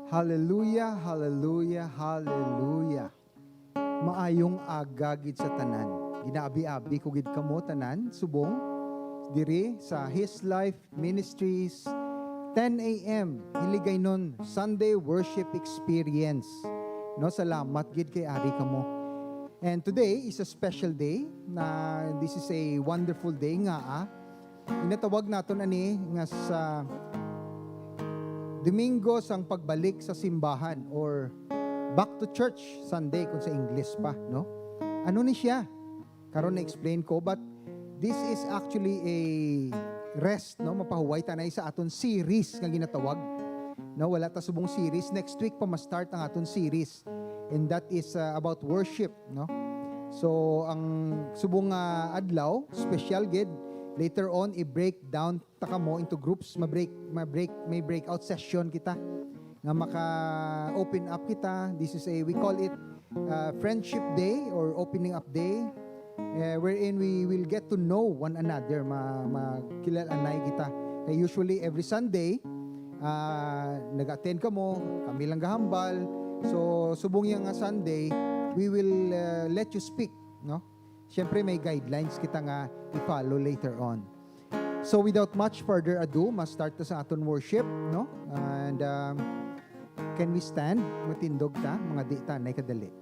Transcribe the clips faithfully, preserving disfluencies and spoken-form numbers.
Hallelujah, hallelujah, hallelujah. Maayong aga gid sa tanan. Ginaabi-abi ko gid kamo tanan subong diri sa His Life Ministries, ten a m, Hiligaynon Sunday Worship Experience. No, salamat gid kay ari kamo. And today is a special day na this is a wonderful day nga, ah, ginatawag naton ani nga sa Domingo sang pagbalik sa simbahan or back to church Sunday kung sa English pa, no? Ano ni siya? Karon na-explain ko, but this is actually a rest, no? Mapahuway ta na sa aton series nga ginatawag. No, wala ta subong series. Next week pa ma-start ang aton series. And that is, uh, about worship, no? So, ang subong nga adlaw, special gid. Later on, i-break down ta kamo into groups, ma-break, ma-break, may breakout session kita nga maka-open up kita. This is a, we call it, uh, Friendship Day or Opening Up Day, eh, wherein we will get to know one another, ma-, makilalanay kita. Kay usually every Sunday, ah, nag-attend kamo, kami lang gahambal. So, subong yang nga Sunday, we will, uh, let you speak, no? Siyempre, may guidelines kita nga i-follow later on. So, without much further ado, ma-start ta sa aton worship, no? And, um, can we stand? Matindog ta, mga di ta, nay kadali.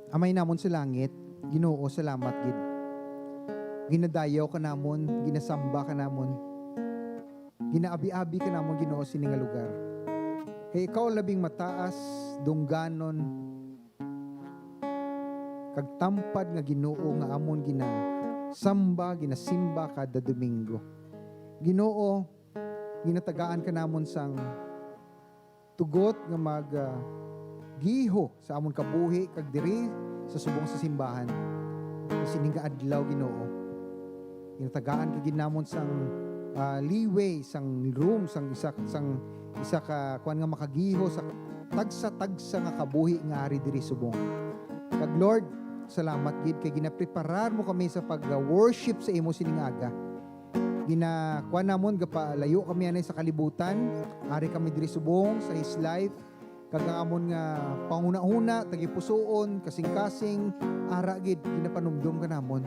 Amay namon sa langit, Ginoo, salamat gid. Ginadayaw ka namon, ginasamba ka namon. Ginaabi-abi ka namon, Ginoo, sini nga lugar. Kay ikaw ang labing mataas, dungganon, kag tampad nga Ginoo nga amon ginasamba, ginasimba kada Domingo. Ginoo, ginatagaan ka namon sang tugot nga mag, ah, giho sa amon kabuhi kag diri sa subong sa simbahan. Sa sini nga adlaw, Ginoo, ginatagaan ka gid namon sang, ah, leeway, sang room, sang isa, sang isa ka kuan nga makagiho sa tagsa-tagsa nga kabuhi nga ari diri subong. Kag Lord, salamat gid kay ginapreparar mo kami sa pag-worship sa imo sining aga. Gina-, kuan namon, gapalayo kami anay sa kalibutan. Ari kami diri subong sa His Life. Kag ang amon nga panghunahuna, tagipusoon, kasing-kasing, ara gid, ginapanumdom ka namon.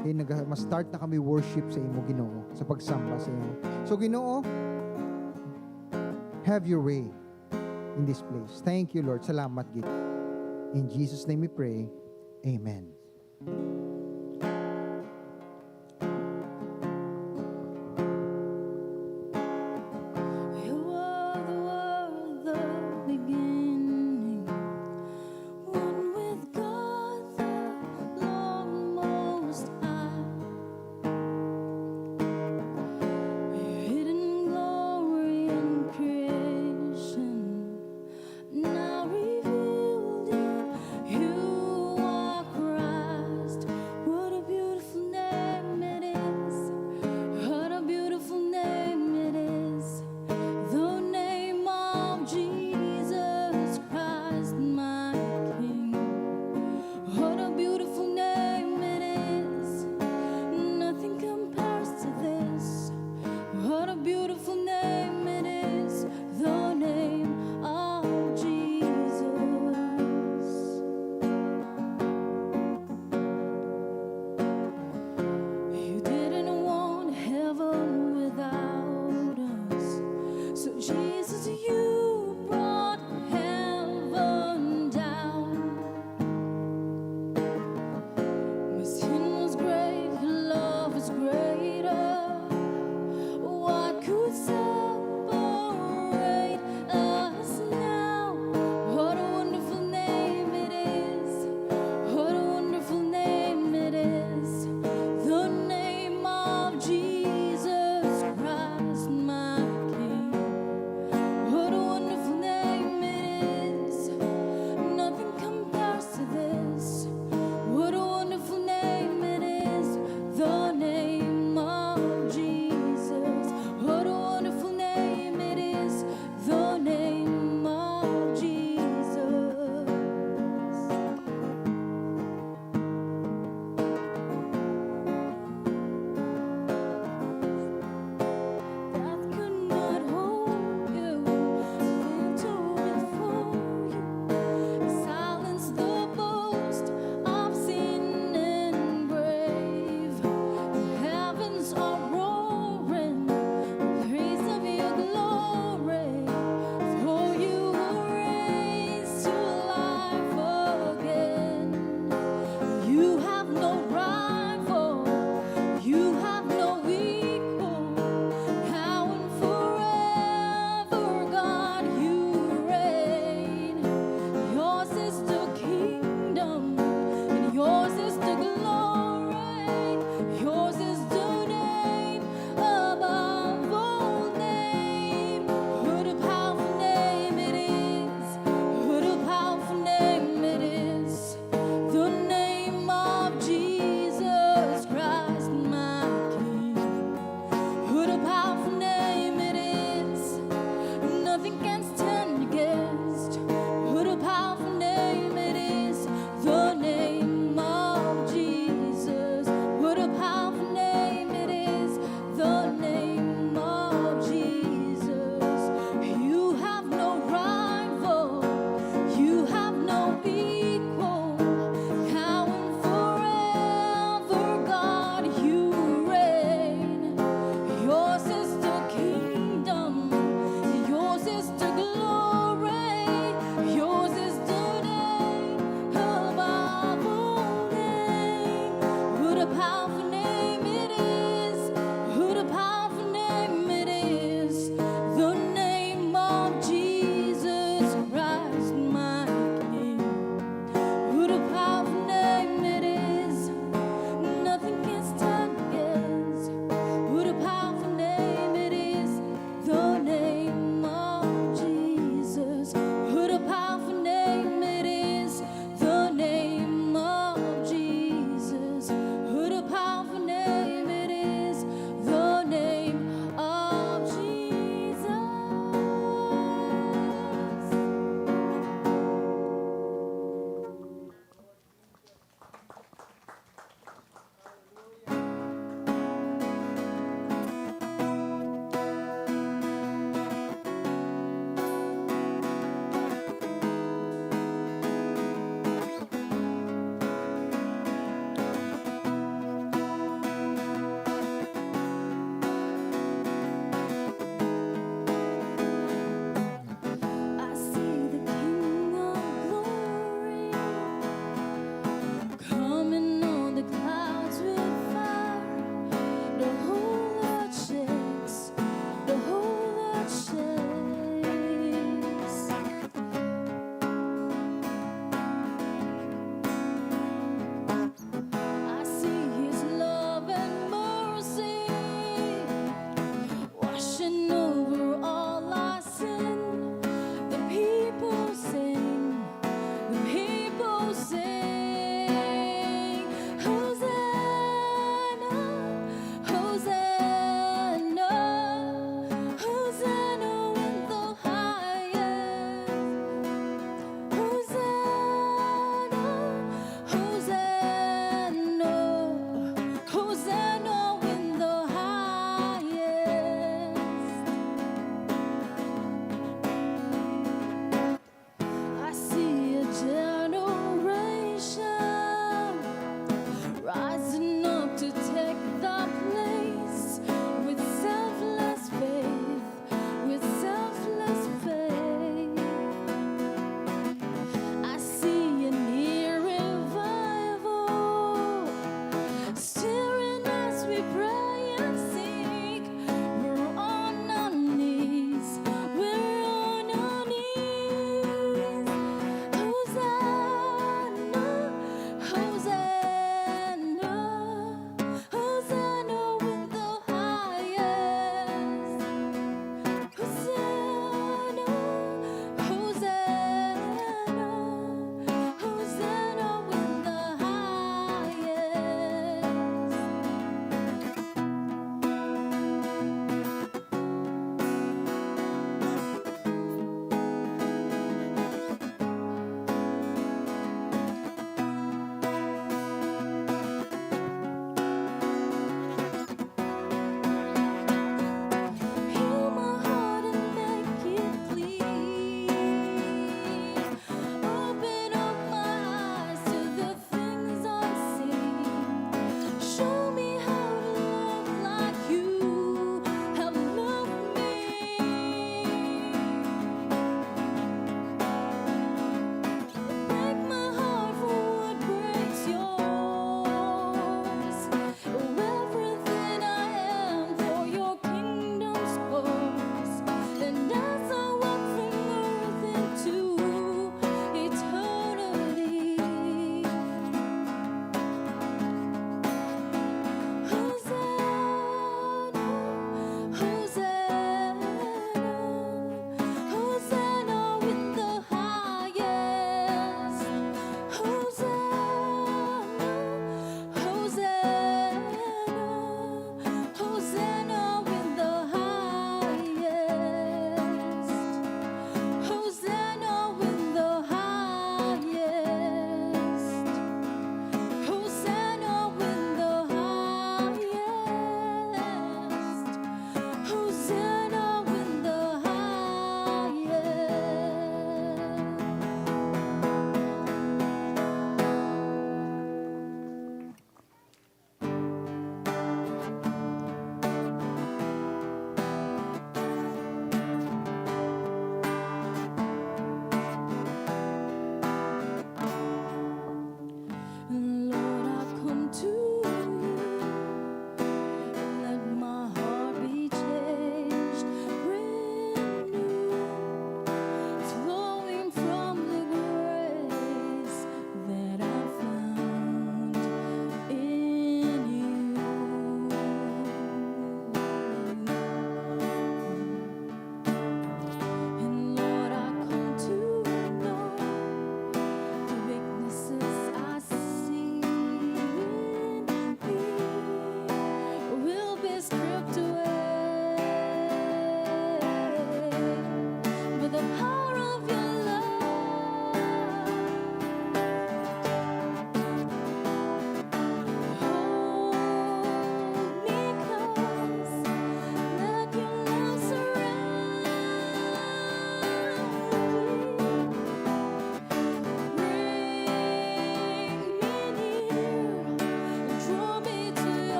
Kay naga-, ma-start na kami worship sa imo, Ginoo, sa pagsamba sa imo. So, Ginoo, have your way in this place. Thank you, Lord. Salamat gid. In Jesus' name we pray. Amen. You are the word, the beginning, one with God, the Lord Most High. Your hidden glory in creation, now revealed in you are Christ.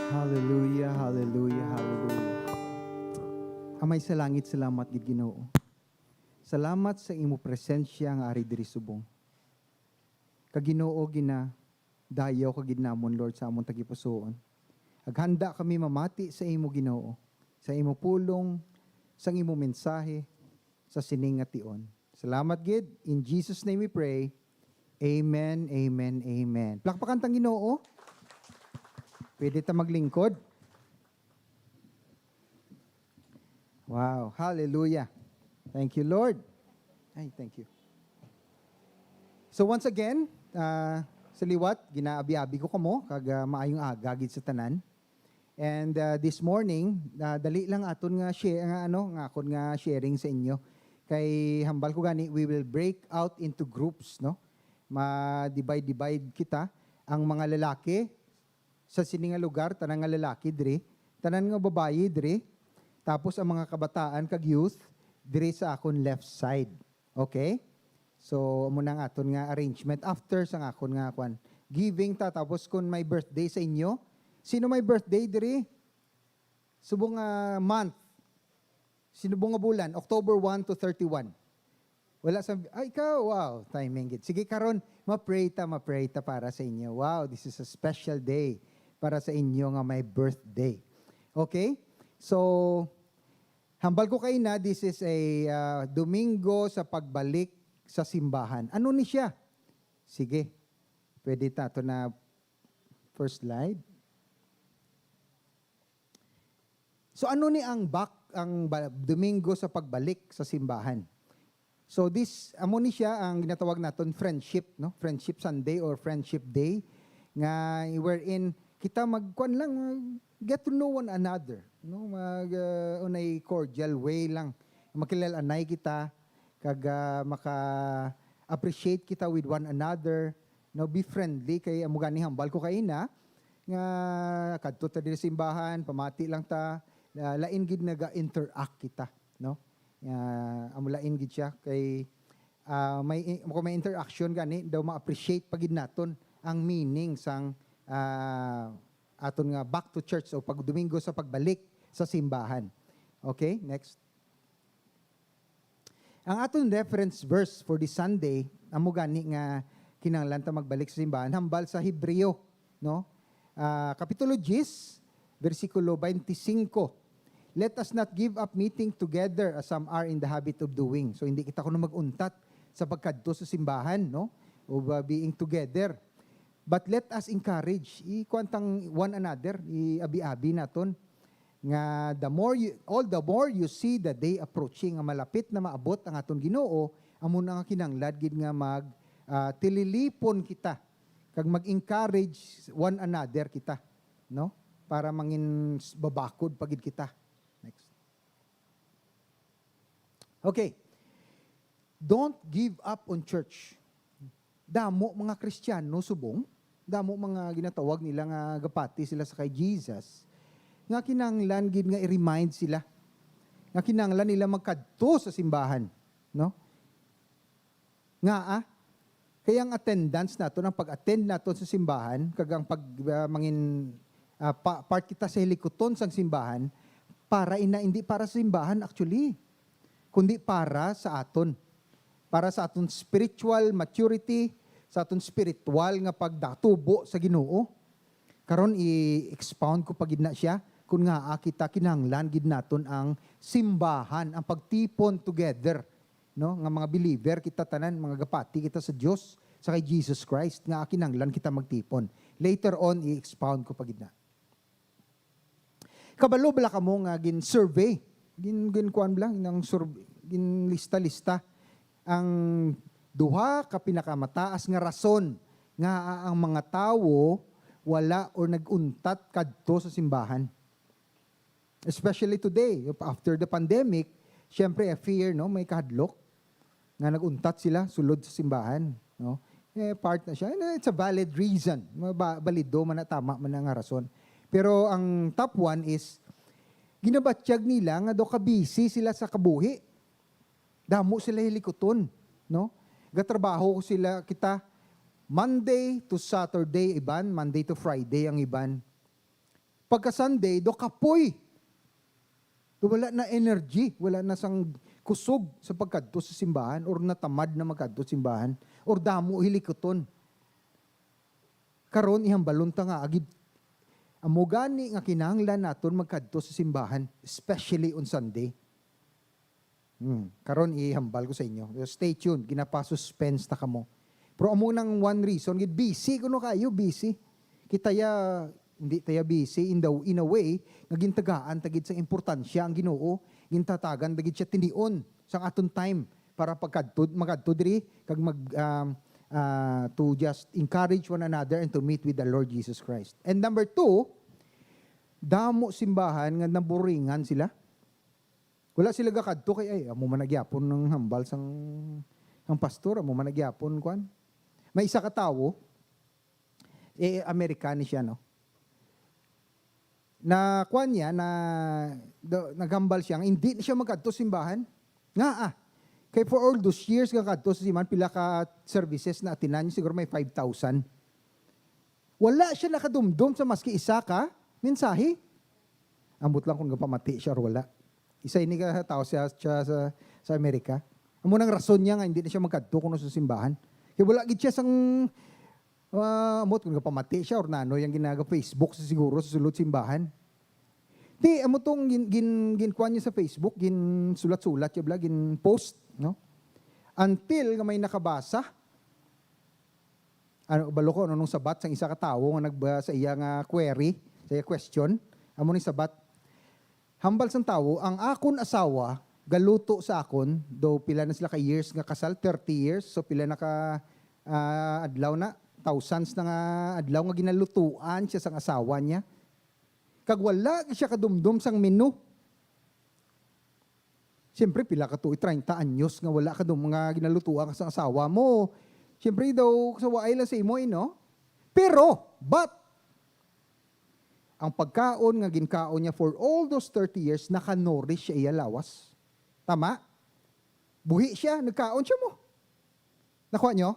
Hallelujah, hallelujah, hallelujah. Amay sa langit, salamat gid, Ginoo. Salamat sa imo presensya nga ari diri subong. Kag Ginoo, ginadayaw ka gid namon, Lord, sa amon tagipusoon. Aghanda kami mamati sa imo, Ginoo, sa imo pulong, sang imo mensahe sa sining nga tion. Salamat gid. In Jesus' name we pray. Amen, amen, amen. Plakpakan tang Ginoo. Pwede ta maglingkod. Wow, hallelujah. Thank you, Lord. Ay, thank you. So once again, ah, sa liwat, ginaabi-abi ko kamo, kag, ah, maayong aga gid sa tanan. And, ah, this morning, ah, dali lang aton nga share, nga ano, nga akon nga sharing sa inyo. Kay hambal ko gani, we will break out into groups, no? Ma-divide-divide kita. Ang mga lalaki sa sini nga lugar, tanan nga lalaki diri, tanan nga babayi diri, tapos ang mga kabataan kag youth diri sa akon left side. Okay? So, amo na ang aton nga arrangement after sa akon nga kwan. Giving ta, tapos kung may birthday sa inyo, sino may birthday diri? Subong nga month. Sino, subong nga bulan? October one to thirty-one. Wala sa, ay, ikaw, wow, timing gid. Sige, karon, ma-pray ta, ma-pray ta para sa inyo. Wow, this is a special day para sa inyo nga may birthday. Okay? So, hambal ko kay na, this is a, ah, Domingo sa pagbalik sa simbahan. Ano ni siya? Sige. Pwede ta to na first slide. So, ano ni ang bak-, ang ba-, Domingo sa pagbalik sa simbahan? So, this, amo ni siya ang ginatawag naton friendship, no? Friendship Sunday or Friendship Day, nga wherein kita magkuan lang, mag-get to know one another, no? Mag, uh, unay cordial way lang. Makilal-anay kita, kag, uh, maka-appreciate kita with one another, no? Be friendly, kay amo gani hambal ko kaina, nga kadto ta diri sa simbahan, pamati lang ta, la-, lain gid naga-interact kita, no? Ah, amo lain gid siya kay, ah, may, kung may interaction gani daw, ma-appreciate pa gid naton ang meaning sang, ah, aton nga back to church o pag Domingo sa pagbalik sa simbahan. Okay, next. Ang aton reference verse for this Sunday, amo gani nga kinahanglan ta magbalik sa simbahan, hambal sa Hebreo, no? Ah, Kapitulo diyes, bersikulo twenty-five. "Let us not give up meeting together as some are in the habit of doing." So, hindi kita kuno mag-untat sa pagkadto sa simbahan, no? O ba, being together. But let us encourage, ikuan tang one another, i-abi-abi naton nga the more you, all the more you see the day approaching, nga malapit na maabot ang aton Ginoo, amo na nga kinahanglan gid nga mag, ah, tililipon kita kag mag-encourage one another kita, no? Para mangin s-, babakod pa gid kita. Next. Okay. Don't give up on church. Damo mga Kristiyano subong, damo mga ginatawag nila nga gapati sila sa kay Jesus, nga kinahanglan gid nga i-remind sila nga kinahanglan nila magkadto sa simbahan, no? Ngaa? Kay ang attendance naton, ang pag-attend naton sa simbahan, kag ang pag, ah, mangin-, ah, pa-, part kita sa hilikuton sang simbahan, para ina, hindi para sa simbahan, actually, kundi para sa aton, para sa aton spiritual maturity, sa aton spiritual nga pagdatubo sa Ginoo. Karon, i-expound ko pa gid na siya kung ngaa kita kinahanglan gid naton ang simbahan, ang pagtipon together, no, nga mga believer kita tanan, mga gapati kita sa Dios, sa kay Jesus Christ, nga kinahanglan kita magtipon. Later on, i-expound ko pa gid na. Kabalo bala kamo nga gin-survey, gin-, gin-kuan bala, nang sur-, ginlista-lista ang duha ka pinakamataas nga rason nga ang mga tawo wala or nag-untat kadto sa simbahan? Especially today, after the pandemic, syempre, I fear, no, may kahadlok nga nag-untat sila sulod sa simbahan, no? Eh, part na siya. And it's a valid reason. Maba-, balido man na, tama man na nga rason. Pero ang top one is, ginabatyag nila nga daw ka-busy sila sa kabuhi. Damo sila hilikuton, no? Gatrabaho sila kita Monday to Saturday iban, Monday to Friday ang iban. Pagka Sunday, do kapoy. Do wala na energy, wala na sang kusog sa pagkadto sa simbahan, or natamad na magkadto sa simbahan, or damo hilikuton. Karon, ihambalon ta nga agid, amo gani nga kinahanglan naton magkadto sa simbahan, especially on Sunday. Hmm, karon ihambal ko sa inyo. Stay tuned, ginapa-suspense ta kamo. Pero amo nang one reason, gid busy kuno kayo, busy. Kita ya, hindi ta ya busy in the, in a way nga gintagaan ta gid sa importansya ang Ginoo, gintatagan ta gid siya tinion sang aton time para pagkadto, makadto diri kag mag, um, ah, to just encourage one another and to meet with the Lord Jesus Christ. And number two, damo simbahan nga naburingan sila. Wala sila gakadto kay, "Ay, amo man na gyapon ang hambal sang, sang pastor, amo man na gyapon, kwan." May isa ka tawo, eh, Amerikani siya, no? Na, kwan niya, na, do, naghambal siya, nga hindi na siya magkadto sa simbahan. Nga, ah, kay for all those years nga kadto sa simbahan, pila ka services na atinan niya, siguro may five thousand. Wala siya nakadumdom sa maski isa ka mensahe. Ambot lang kung gapamati siya or wala. Isa ini ka tawo siya, siya sa, sa Amerika. Amo nang rason niya nga hindi na siya magkadto kuno sa simbahan. Kay wala gid siya sang, ah, ambot kung gapamati siya or nano yang ginaga-Facebook sa siguro sa sulod simbahan. Ti, amo tong gin, gin, ginkuan niya sa Facebook, ginsulat-sulat niya bala, gin-post, no? Until nga may nakabasa, ano, balo ko, ano, nung sabat sang isa ka tawo nga nagba sa iya nga query, sa iya question, amo ni sabat, hambal sang tawo, "Ang akon asawa galuto sa akon," do pila na sila ka years nga kasal, thirty years, so pila na ka, ah, adlaw na, thousands na nga adlaw nga ginalutuan siya sang asawa niya. Kag wala siya kadumdom sang menu. Siyempre, pila ka tuig, treinta anyos nga wala ka dum-, nga ginalutuan ka sang asawa mo. Siyempre daw, sa waay lang sa imo, eh, no? Pero, but, ang pagkaon nga ginkaon niya for all those thirty years, naka-nourish siya iya lawas. Tama? Buhi siya, nagkaon siya mo. Nakuha nyo?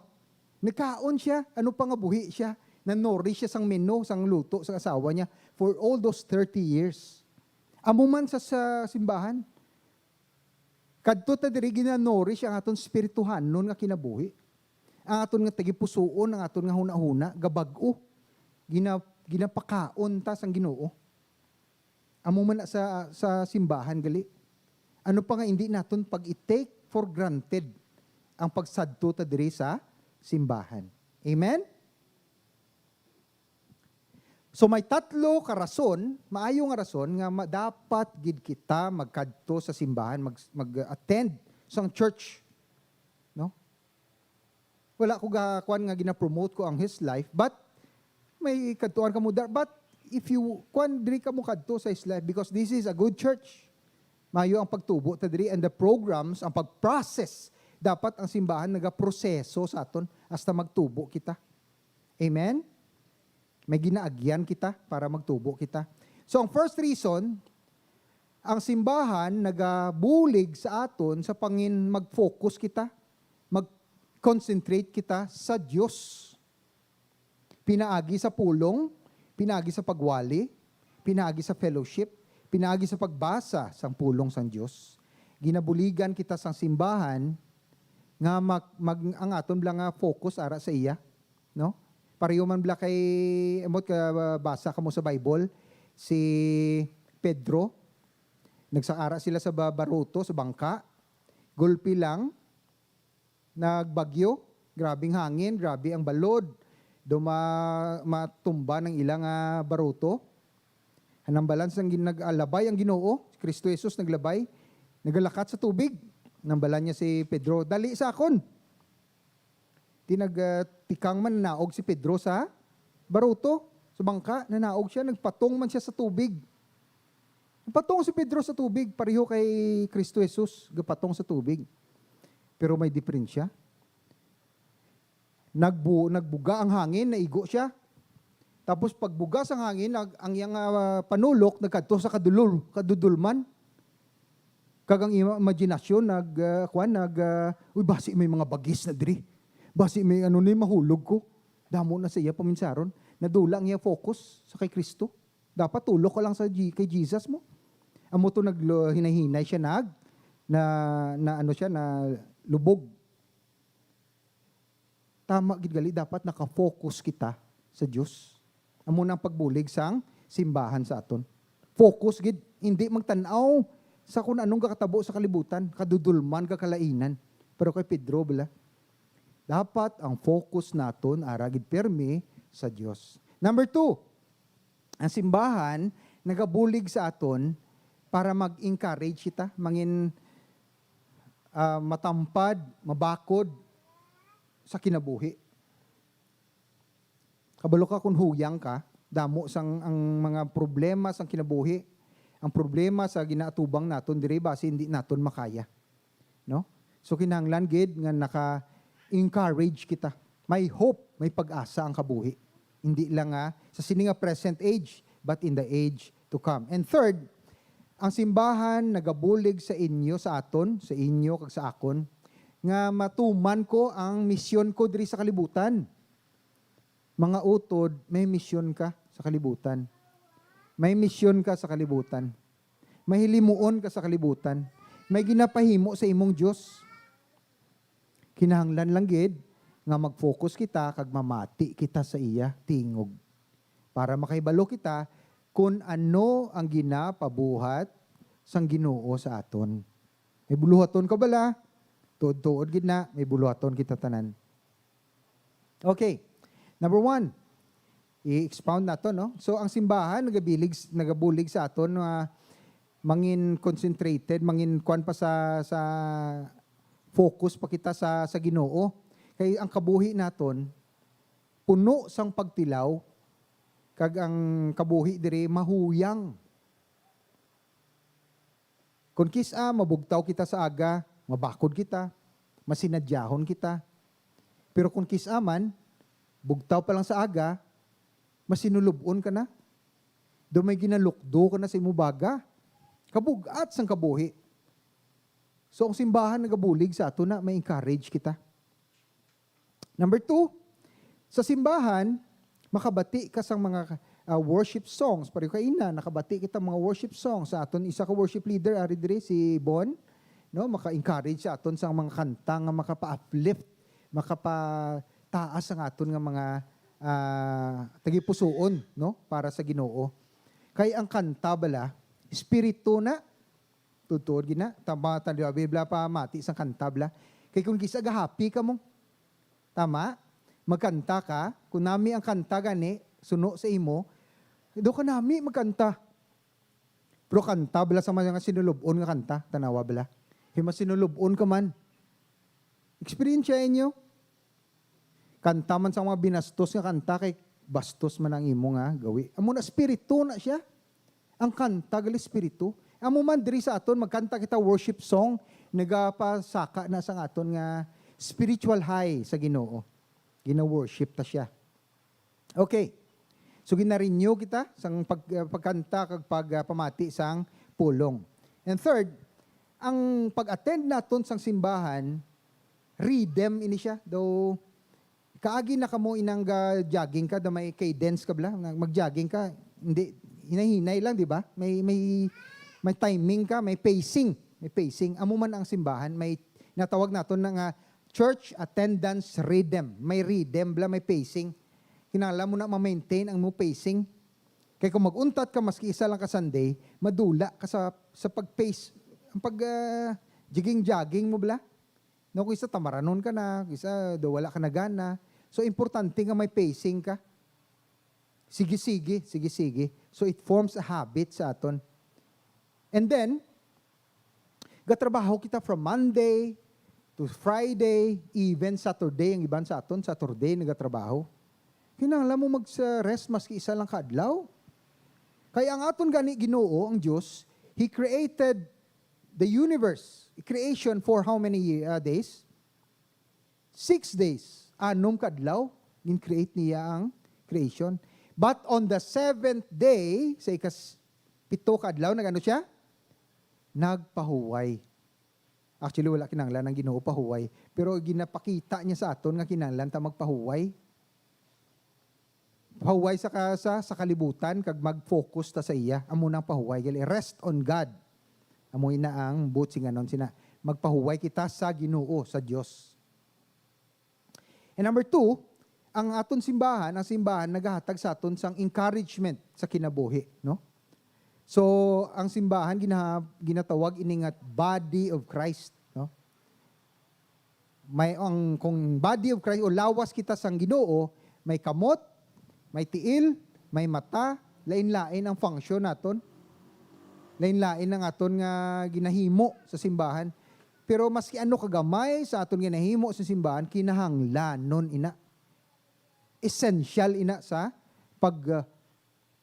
Nagkaon siya, ano pa nga buhi siya, na-nourish siya sang menu, sang luto, sang asawa niya, for all those thirty years. Amo man sa, sa simbahan. Kadto ta diri gina-nourish ang aton spirituhanon nga kinabuhi. Ang aton nga tagipusoon, ang aton nga hunahuna, gabag-o. Gina-, ginapakaon ta sang Ginoo. Amo man na sa, sa simbahan gali. Ano pa nga hindi naton pag-i-take for granted ang pagsadto ta diri sa simbahan? Amen? So may tatlo ka rason, maayo nga rason nga ma-, dapat gid kita magkadto sa simbahan, mag, mag-attend sang church, no? Wala ko ga-, kuan nga gina-promote ko ang His Life, but may kadtuan kamo dar-, but if you, kuan, diri kamo kadto sa His Life because this is a good church. Mayo ang pagtubo ta diri and the programs, ang pag-process. Dapat ang simbahan nagaproseso sa aton hasta magtubo kita. Amen? May ginaagyan kita para magtubo kita. So, ang first reason, ang simbahan nagabulig sa aton sa pangin mag-focus kita, mag-concentrate kita sa Dios. Pinaagi sa pulong, pinaagi sa pagwali, pinaagi sa fellowship, pinaagi sa pagbasa sang pulong sang Dios. Ginabuligan kita sang simbahan nga mag, mag, ang aton bala nga focus ara sa iya, no? Pareho man bala kay, ambot ka, basa kamo sa Bible, si Pedro, nagsaara sila sa ba-, baruto, sa bangka, gulpi lang, nagbagyo, grabing hangin, grabe ang balod, do ma-, matumba ang ila nga baruto. Hanambalan sang gin-, nag-, ah, labay ang Ginoo, si Kristo Jesus naglabay, nagalakat sa tubig. Hanambalan niya si Pedro, "Dali sa akon." Ti nag, ah, tikang man, nanaog si Pedro sa baruto, sa bangka, nanaog siya, nagpatong man siya sa tubig. Nagpatong si Pedro sa tubig, pareho kay Kristo Jesus, gapatong sa tubig. Pero may diferensya. Nagbu-, nagbuga ang hangin, naigo siya. Tapos pagbuga sang hangin, nag-, ang iyang, ah, panulok nagkadto sa kadulol-, kadudolman. Kag ang iyang imaginasyon nag, ah, kuwan, nag, ah, "Uy, basi may mga bagis na diri. Basi may ano ni, mahulog ko." Damo na sa iya paminsaron. Nadula ang iya focus sa kay Kristo. Dapat tulok ka lang sa G-, kay Jesus mo. Amo to naglo-, hinay-hinay siya nag-, na, na ano siya, na lubog. Tama gid gali, dapat naka-focus kita sa Dios. Amo na ang pagbulig sang simbahan sa aton. Focus gid, hindi magtan-aw sa kung anong gakatabo sa kalibutan, kadudulman, kakalainan. Pero kay Pedro, bala, dapat ang focus naton ara gid pirmi sa Dios. Number two, ang simbahan nagabulig sa aton para mag-encourage kita, mangin, ah, matampad, mabakod sa kinabuhi. Kabalo ka, kung huyang ka, damo sang ang mga problema sang kinabuhi, ang problema sa ginaatubang naton diri, basi hindi naton makaya, no? So, kinahanglan gid nga naka-encourage kita. May hope, may pag-asa ang kabuhi. Hindi lang nga sa sini nga present age, but in the age to come. And third, ang simbahan nagabulig sa inyo, sa aton, sa inyo, kag sa akon, nga matuman ko ang misyon ko diri sa kalibutan. Mga utod, may misyon ka sa kalibutan. May misyon ka sa kalibutan. May hilimuon ka sa kalibutan. May ginapahimo sa imong Dios. Kinahanglan lang gid nga mag-focus kita kag mamati kita sa iya tingog, para makahibalo kita kun ano ang ginapabuhat sang Ginoo sa aton. May buluhaton ka bala? Tuod-tuod gid na, may buluhaton kita tanan. Okay. Number one, i-expound nato, no? So, ang simbahan nagabilig, nagabulig sa aton nga mangin concentrated, mangin kuan pa sa, sa focus pa kita sa, sa Ginoo. Kay ang kabuhi naton puno sang pagtilaw, kag ang kabuhi diri mahuyang. Kon kis-a mabugtaw kita sa aga, mabakod kita, masinadyahon kita. Pero kon kis-a man, bugtaw pa lang sa aga, masinulub-on ka na. Daw may ginalukdo ka na sa imo baga. Kabug-at sang kabuhi. So, ang simbahan nagabulig sa ato na may encourage kita. Number two, sa simbahan, makabati ka sang mga, ah, worship songs. Pareho kaina, nakabati kita mga worship songs sa aton isa ka worship leader, ari diri, si Bon, no? Maka-encourage sa aton sang mga kanta nga makapa-uplift, makapataas ang aton nga mga, ah, tagipusoon, no? Para sa Ginoo. Kay ang kanta bala, espiritu na, tuod-tuod gid na. Tama, tan-, di ba, Biblia pa mati sang kanta bala. Kay kung kis-a gahappy ka mo, tama? Magkanta ka, kung nami ang kanta gani, suno sa imo, daw ka nami magkanta. Pero kanta bala sa mga sinulub-on nga kanta, tanawa bala. Kay masinulub-on ka man. Eksperyensya inyo. Kanta man sa mga binastos nga kanta, kay bastos man ang imo nga gawi. Amo na, espiritu na siya. Ang kanta gali espiritu. Amo man diri sa aton, magkanta kita worship song, nagapasaka na sang aton nga spiritual high sa Ginoo. Gina-worship ta siya. Okay. So, gina-renew kita sang pag-, uh, pagkanta kag pag, uh, pamati sang pulong. And third, ang pag-attend naton sang simbahan, rhythm ini siya. Daw, kaagi na kamo inang ga-jogging ka, daw may cadence ka bala, nag-, mag-jogging ka, hindi, hinay-hinay lang, di ba? May, may, may timing ka, may pacing, may pacing. Amo man ang simbahan, may natawag naton na nga church attendance rhythm. May rhythm bala, may pacing. Kinahanglan mo na ma-maintain ang mo pacing. Kay kung mag-untat ka, maski isa lang ka Sunday, madula ka sa, sa pag-pace. Ang pag, ah, jogging-jogging mo bala. No, kung isa tamaranon ka na, kung isa daw wala ka na gana. So, importante nga may pacing ka. Sige, sige, sige, sige. So, it forms a habit sa aton. And then, gatrabaho kita from Monday to Friday, even Saturday. Ang iban sa aton, Saturday nagatrabaho. Kinahanglan mo mag-, sa rest maski isa lang ka adlaw. Kay ang aton gani Ginoo, ang Dios, He created the universe, creation for how many ye-, uh, days? Six days. Anom ka adlaw, gin-create niya ang creation. But on the seventh day, sa ikas-, pito ka adlaw, nag-ano siya? Nagpahuway. Actually, wala kinahanglan ang Ginoo pahuway. Pero ginapakita niya sa aton nga kinahanglan ta magpahuway. pahuway sa, ka, sa, sa kalibutan kag mag-focus ta sa iya. Amo nang pahuway, gali, rest on God. Amo ina ang buot singanon sina. Magpahuway kita sa Ginoo, sa Dios. And number two, ang aton simbahan, ang simbahan nagahatag sa aton sang encouragement sa kinabuhi, no? So, ang simbahan gina-, ginatawag ini nga body of Christ, no? May ang, kung body of Christ o lawas kita sang Ginoo, may kamot, may tiil, may mata, lain-lain ang function naton. Lain-lain ang aton nga ginahimo sa simbahan. Pero maski ano kagamay sa aton ginahimo sa simbahan, kinahanglanon ina. Essential ina sa pag, uh,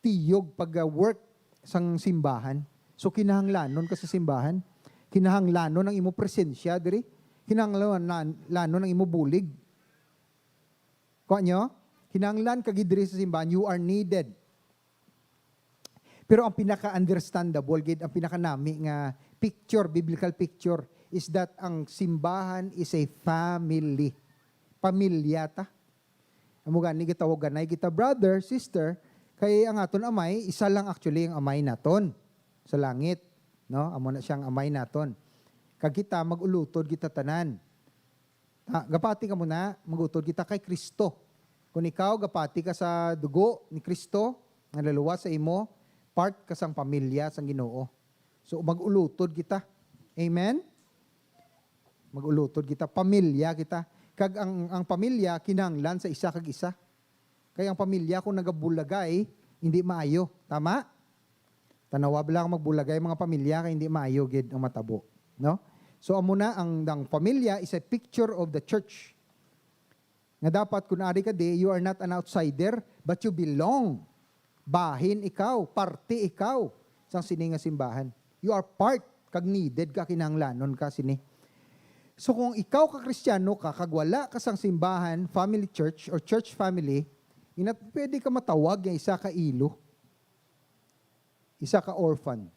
tiyog, pag, uh, work sang simbahan. So, kinahanglanon ka sa simbahan. Kinahanglanon ang imo presensya diri. Kinahanglanon ang imo bulig. Kuha nyo? Kinahanglan ka gid diri sa simbahan. You are needed. Pero ang pinaka-understandable gid, ang pinakanami nga picture, biblical picture, is that ang simbahan is a family. Pamilya ta. Amo gani gitawaganay kita brother, sister, kay ang aton amay, isa lang actually ang amay naton sa langit, no? Amo na siyang amay naton. Kag kita, mag-ulutod kita tanan. Ta, gapati ka muna, mag-utod kita kay Kristo. Kung ikaw gapati ka sa dugo ni Kristo nga naluwas sa imo, part ka sang pamilya sang Ginoo. So, mag-ulutod kita. Amen? Mag-ulutod kita, pamilya kita. Kag ang, ang pamilya kinahanglan sa isa kag isa. Kay ang pamilya kung nagabulagay, hindi maayo. Tama? Tanawa bala ang magbulagay mga pamilya kay hindi maayo gid ang matabo, no? So, amo na ang, ang pamilya is a picture of the church. Nga dapat kun ari ka di, you are not an outsider, but you belong. Bahin ikaw, parte ikaw sang sini nga simbahan. You are part, kag needed ka, kinahanglanon ka sini. So kung ikaw ka Kristiyano ka, kag wala ka sang simbahan, family church, or church family, ina-, pwede ka matawag nga isa ka ilo, isa ka orphan,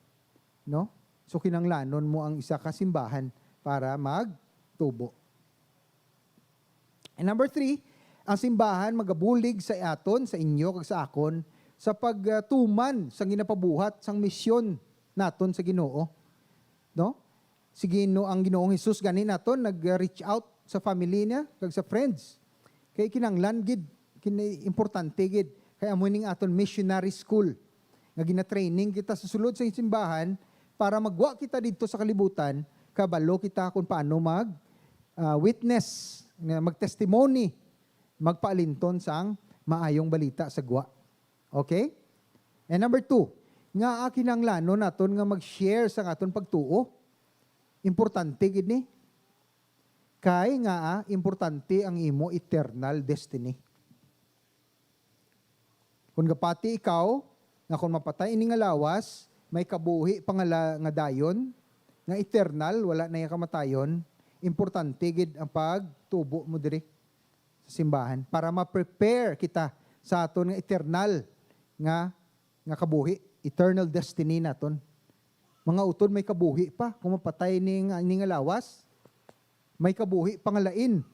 no? So kinahanglanon mo ang isa ka simbahan para magtubo. And number three, ang simbahan magabulig sa aton, sa inyo, kag sa akon, sa pagtuman sang ginapabuhat sang misyon naton sa Ginoo, no? Si Gino-, ang Ginoong Hesus gani naton nag-reach out sa family niya kag sa friends. Kay kinahanglan gid, kini importante gid. Kay amo ning aton missionary school nga gina-training kita sa sulod sa simbahan para magwa kita didto sa kalibutan, kabalo kita kung paano mag, ah, witness, nga mag-testimony, magpaalinton sang maayong balita sa gwa. Okay? And number two, ngaa kinahanglanon naton nga mag-share sang aton pagtuo? Importante gid ni. Kay ngaa importante ang imo eternal destiny. Kung gapati ikaw nga kung mapatay ini nga lawas, may kabuhi pa nga la-, nga dayon, nga eternal, wala na iya kamatayon, importante gid ang pagtubo mo diri sa simbahan para ma-prepare kita sa aton nga eternal nga, nga kabuhi, eternal destiny naton. Mga utod, may kabuhi pa kung mapatay ni nga, ni nga lawas. May kabuhi pa nga lain.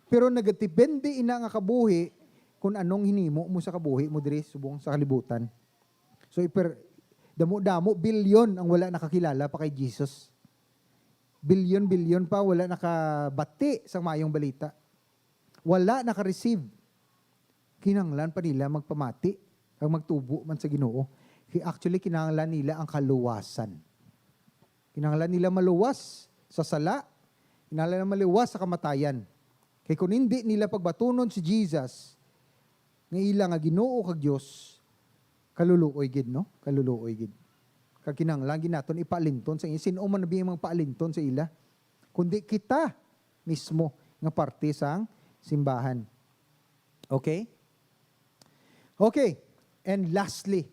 Pero nagadepende ina nga kabuhi kung anong hinimo mo sa kabuhi mo diri subong sa kalibutan. So, iper-, damo-damo, bilyon ang wala nakakilala pa kay Jesus. Bilyon-bilyon pa wala nakabati sa maayong balita. Wala naka-receive. Kinahanglan pa nila magpamati kag magtubo man sa Ginoo. Ki-, actually, kinahanglan nila ang kaluwasan. Kinahanglan nila maluwas sa sala. Kinahanglan nila maluwas sa kamatayan. Kay kung hindi nila pagbatunon si Jesus, nga ila nga Ginoo kag Dios, kaluluoy gid, no? Kaluluoy gid. Kag kinahanglan gid naton ipaalinton sa ila. Sin-o man na biyang magpaalinton sa ila? Kundi kita mismo nga parte sang simbahan. Okay? Okay. And lastly,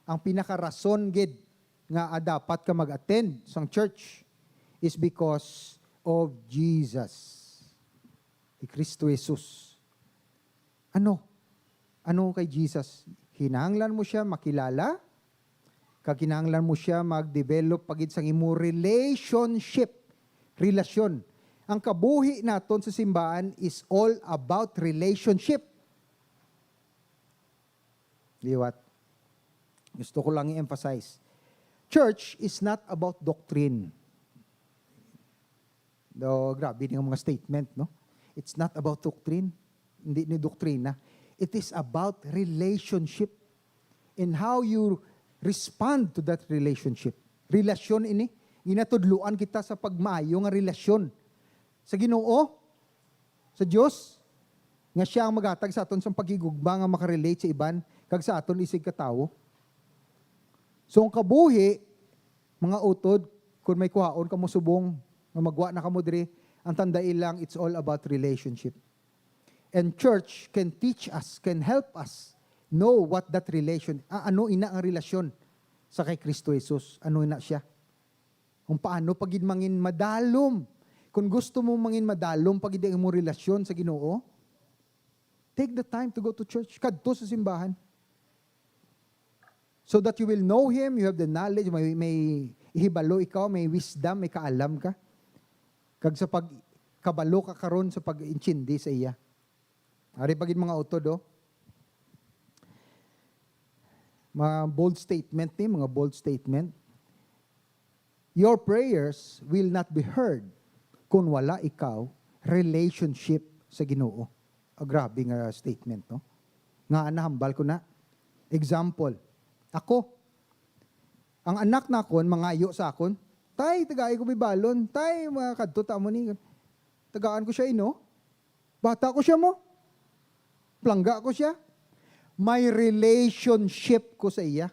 ang pinakarason gid nga, ah, dapat ka mag-attend sang church is because of Jesus. Kay Kristo Jesus. Ano? Ano kay Jesus? Kinahanglan mo siya makilala, kag kinahanglan mo siya mag-develop pa gid sang imo relationship. Relasyon. Ang kabuhi naton sa simbahan is all about relationship. Liwat. Gusto ko lang i-emphasize. Church is not about doctrine. Do, grabe nga mga statement, no? It's not about doctrine. Hindi ni doktrina. It is about relationship and how you respond to that relationship. Relasyon ini. Ginatudluan kita sa pagmaayo nga relasyon sa Ginoo, sa Dios, nga siya ang maghatag sa aton sang paghigugma nga makarelate sa iban kag sa aton isig katawo. So, ang kabuhi, mga utod, kung may kuhaon kamo subong nga magwa na kamo diri, ang tandai lang, it's all about relationship. And church can teach us, can help us know what that relation, ah, ano ina ang relasyon sa kay Kristo Jesus? Ano ina siya? Kung paano pa gid mangin madalom? Kung gusto mo mangin madalom pa gid ang imong relasyon sa Ginoo, take the time to go to church. Kadto sa simbahan. So that you will know Him, you have the knowledge, may, may ihibalo ikaw, may wisdom, may kaalam ka. Kag sa pagkabalo ka karon sa pag-intindi sa iya. Ari pa gid mga utod, oh. Mga bold statement ni, mga bold statement. Your prayers will not be heard kung wala ikaw relationship sa Ginoo. Ah, grabe nga statement, no? Nga nahambal ko na. Example, ako, ang anak nakon mangayo sa akon, "Tay, tagai ko bibalon. Tay, makadto ta mo ni." Tagaan ko siya, ino? Bata ko siya mo. Plangga ko siya. May relationship ko sa iya.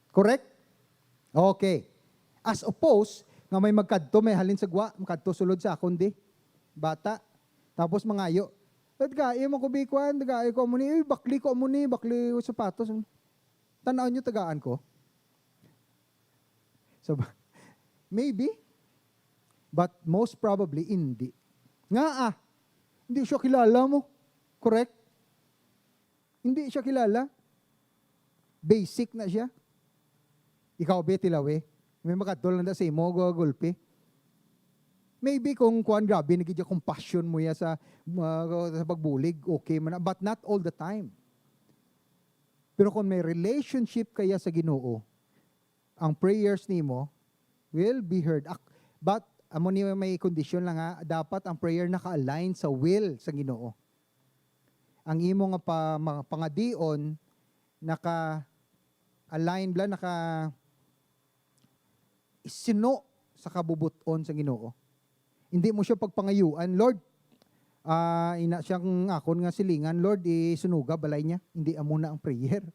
Correct? Okay. As opposed, nga may magkadto, may halin sa gwa, magkadto sulod sa akon di. Bata. Tapos mangayo, "Tagai mo ko bikuan, tagai ko mo ni, uy, bakli ko mo ni, bakli ko sapatos." Tanaw nyo, tagaan ko. So, maybe, but most probably, hindi. Nga ah, hindi siya kilala mo. Correct? Hindi siya kilala. Basic na siya. Ikaw, be, tilawi. May makadto lang na sa imo, gu-, gulpi. Maybe kung kuan, grabe na gid yung compassion mo ya sa, uh, sa pagbulig, okay man na. But not all the time. Pero kung may relationship kaya sa Ginoo, ang prayers nimo will be heard. Ak-, but, amo ni may condition lang ha, dapat ang prayer naka-align sa will sa Ginoo. Ang imo nga pa-, mga pangadion naka-align bala, naka-, isino sa kabubot-on sa Ginoo. Hindi mo siya pagpangayuan, "Lord, ah, ina siyang akon nga silingan, Lord, isunuga balay niya." Hindi amo na ang prayer.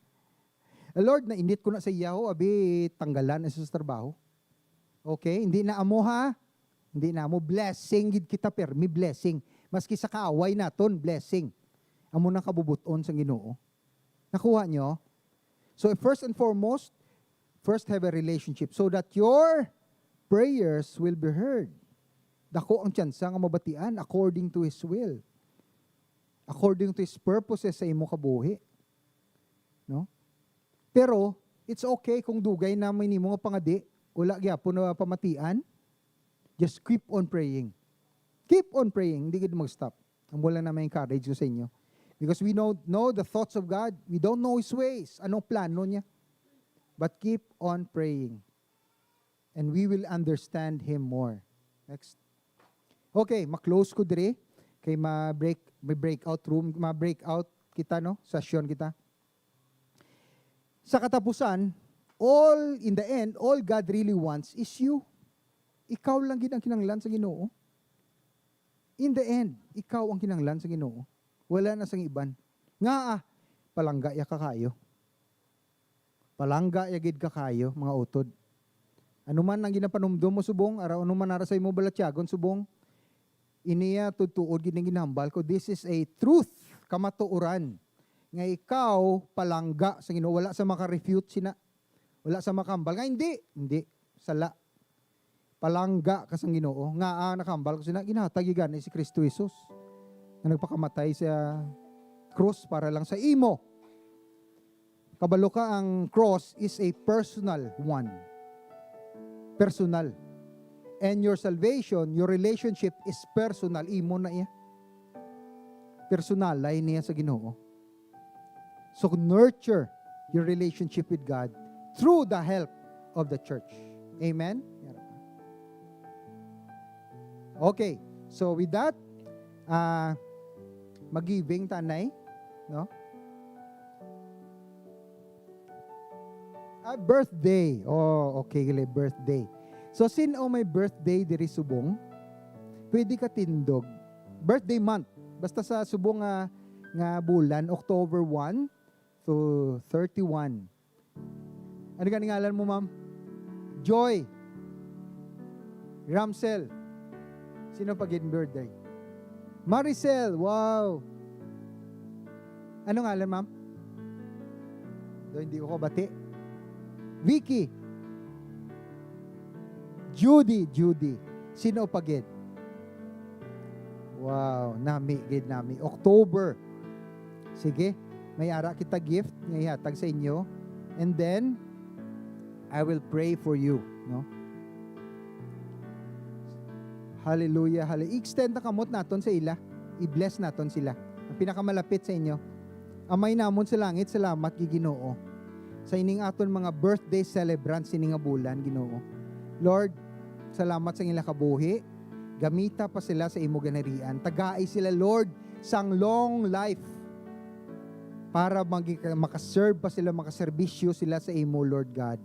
"Lord, nainit ko na sa iya, oh, abi, tanggalan na siya sa trabaho." Okay, hindi na amo, ha? Hindi na amo. Blessing gid kita, permi blessing. Maski sa kaaway naton, blessing. Amo na kabubot-on sa Ginoo. Nakuha nyo? So, first and foremost, first have a relationship so that your prayers will be heard. Dako ang tsansa nga mabatian according to His will. According to His purposes sa imo kabuhi. No? Pero, it's okay kung dugay na may nimo nga pangadi, wala gyapon na pamatian. Just keep on praying. Keep on praying. Hindi gid mag-stop. Amo lang na ma-encourage ko sa inyo. Because we know, know the thoughts of God. We don't know His ways. Anong plano niya? But keep on praying. And we will understand Him more. Next. Okay, ma-close ko diri. Kay ma-break, may breakout room, ma-breakout kita, no? Session kita. Sa katapusan, all, in the end, all God really wants is you. Ikaw lang gid ang kinahanglan sa Ginoo. In the end, ikaw ang kinahanglan sa Ginoo. Wala na sang iban. Nga, ah, palangga ya ka kayo. Palangga ya gid ka kayo, mga utod. Ano man ang ginapanumdom mo subong, ara, ano man ara sa imo balatyagon subong, iniya tudtuod gid ang ginahambal ko. This is a truth, kamatuoran, nga ikaw palangga sa Ginoo. Wala sa maka-refute sina. Wala sa makahambal nga hindi, hindi, sala. Palangga ka sang Ginoo. Nga, ah, nakahambal ko sina, ginhatag gid gani si Kristo Jesus nga nagpakamatay sa krus para lang sa imo. Kabalo ka, ang cross is a personal one. Personal. And your salvation, your relationship is personal. Imo na iya. Personalay niya sa Ginoo. So, nurture your relationship with God through the help of the church. Amen? Okay. So with that, ah, mag-giving ta, anay, no? Ah, birthday. Oh, okay, gali, birthday. So, sin-o may birthday diri subong, pwede ka tindog. Birthday month. Basta sa subong nga, nga bulan, October one to thirty-one. Ano gani ngalan mo, ma'am? Joy. Ramsel. Sino pa gid birthday? Maricel. Wow. Ano ngalan, ma'am? Do, hindi ko bati. Vicky. Judy, Judy. Sino pa gid? Wow, nami gid, nami. October. Sige, may ara kita gift nga ihatag sa inyo. And then, I will pray for you, no? Hallelujah, hallelujah. I-extend na kamot naton sa ila. I-bless naton sila. Ang pinakamalapit sa inyo. Amay namon sa langit, salamat gid, Ginoo, sa ining aton mga birthday celebrants sini nga bulan, Ginoo. Lord, salamat sa ila kabuhi. Gamita pa sila sa imo ginharian. Tagai sila, Lord, sang long life para magi-, makaserve pa sila, makaserbisyo sila sa imo, Lord God.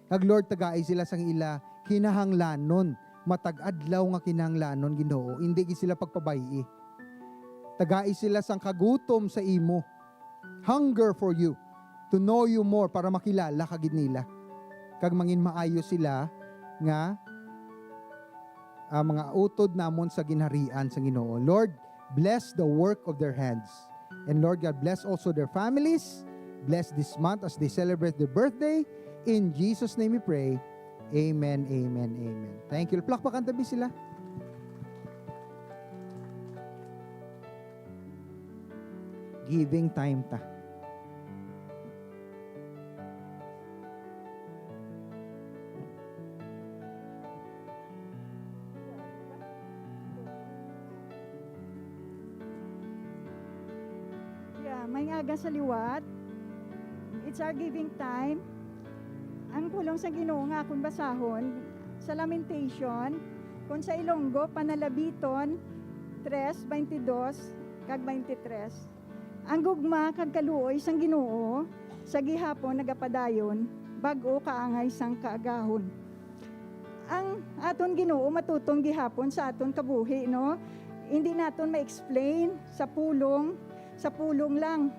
Kag, Lord, tagai sila sang ila kinahanglanon, matag adlaw nga kinahanglanon, Ginoo. Indi gid sila pagpabay-i. Tagai sila sang kagutom sa imo. Hunger for you, to know you more, para makilala ka gid nila. Kag mangin maayo sila nga, ah, mga utod namon sa ginharian sa Ginoo. Lord, bless the work of their hands. And Lord God, bless also their families. Bless this month as they celebrate their birthday. In Jesus' name we pray. Amen, amen, amen. Thank you. Plakpakan tabi sila. Giving time ta. Yeah, may aga sa liwat. It's our giving time. Ang pulong sa Ginoo nga akon basahon sa Lamentation, kung sa Ilonggo, Panalabiton tres, twenty-dos kag twenty-tres. Ang gugma kag kaluoy sang Ginoo sa gihapon nagapadayon, bag-o kaangay sang kaagahon. Ang aton Ginoo matutom gihapon sa aton kabuhi, no? Hindi naton ma-explain sa pulong, sa pulong lang.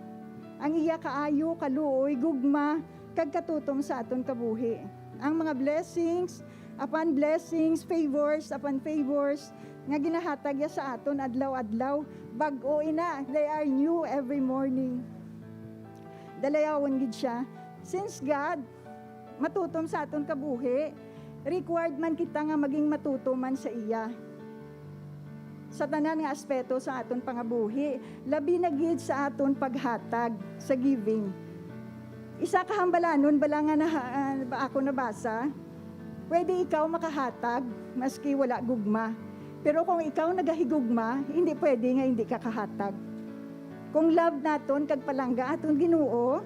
Ang iya kaayo, kaluoy, gugma, kag katutom sa aton kabuhi. Ang mga blessings upon blessings, favors upon favors, nga ginahatag niya sa aton adlaw-adlaw, bag-o ina, they are new every morning. Dalayawon gid siya. Since God matutom sa aton kabuhi, required man kita nga maging matutom man sa iya sa tanan nga aspeto sa aton pangabuhi, labi na gid sa aton paghatag, sa giving. Isa ka hambalanon bala nga naha-, ah, ba ako nabasa, pwede ikaw makahatag maski wala gugma. Pero kung ikaw nagahigugma, hindi pwede nga hindi ka kahatag. Kung love naton kag palangga aton Ginoo,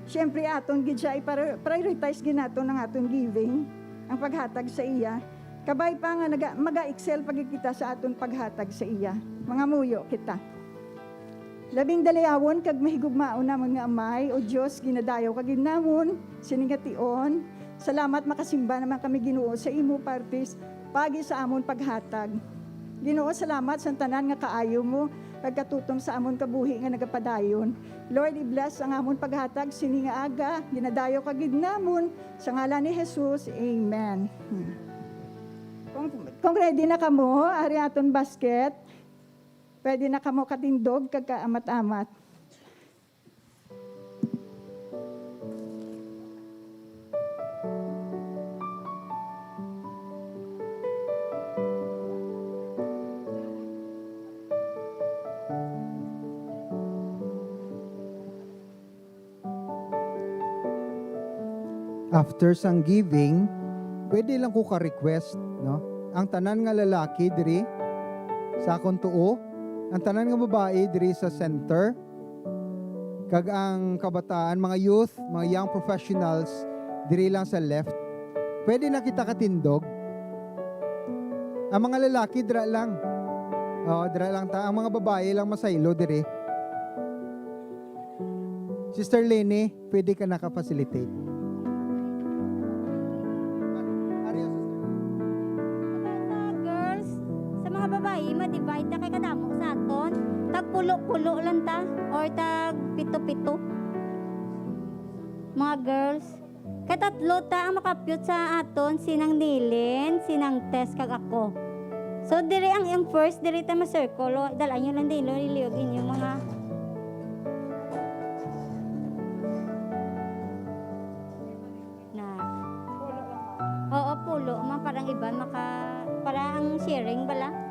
siyempre aton gid siya i-prioritize gid naton ang aton giving, ang paghatag sa iya. Kabay pa nga naga-, maga-excel pa gid kita sa aton paghatag sa iya. Mangamuyo kita. Labing dalayawon kag mahigugmaon namon nga Amay, O Dios, ginadayaw ka gid namon sini nga tion. Salamat, makasimba naman kami, Ginoo, sa imo partis pagi sa amon paghatag. Ginoo, salamat sa tanan nga kaayo mo kag katutom sa amon kabuhi nga nagapadayon. Lord, i-bless ang amon paghatag sini nga aga. Ginadayaw ka gid namon sa ngalan ni Jesus. Amen. Hmm. Kung, kung ready na kamo, ari aton basket. Pwede na kamo katindog kag kaamat-amat. After sang giving, pwede lang ko ka-request, no? Ang tanan nga lalaki diri sa akon tuo, ang tanan nga babayi diri sa center, Kag ang kabataan, mga youth, mga young professionals, diri lang sa left. Pwede na kita katindog. Ang mga lalaki, dira lang. Oo, dira lang ta. Ang mga babae lang masaylo diri. Sister Lene, pwede ka naka-facilitate. Sa girls, sa mga babae, ma-divide na kay kadamo sa aton. Tag pulo-pulo lang ta, or tag pito-pito. Mga girls, kay tatlo ta ang makapyot sa aton, si Nang Nilin, si Nang Tess, kag ako. So, diri ang, ang first, diri ta ma-circle, o. Dala nyo lang din, lo, liliog inyo mga na. Oo, pulo man, parang iban maka, para ang sharing bala.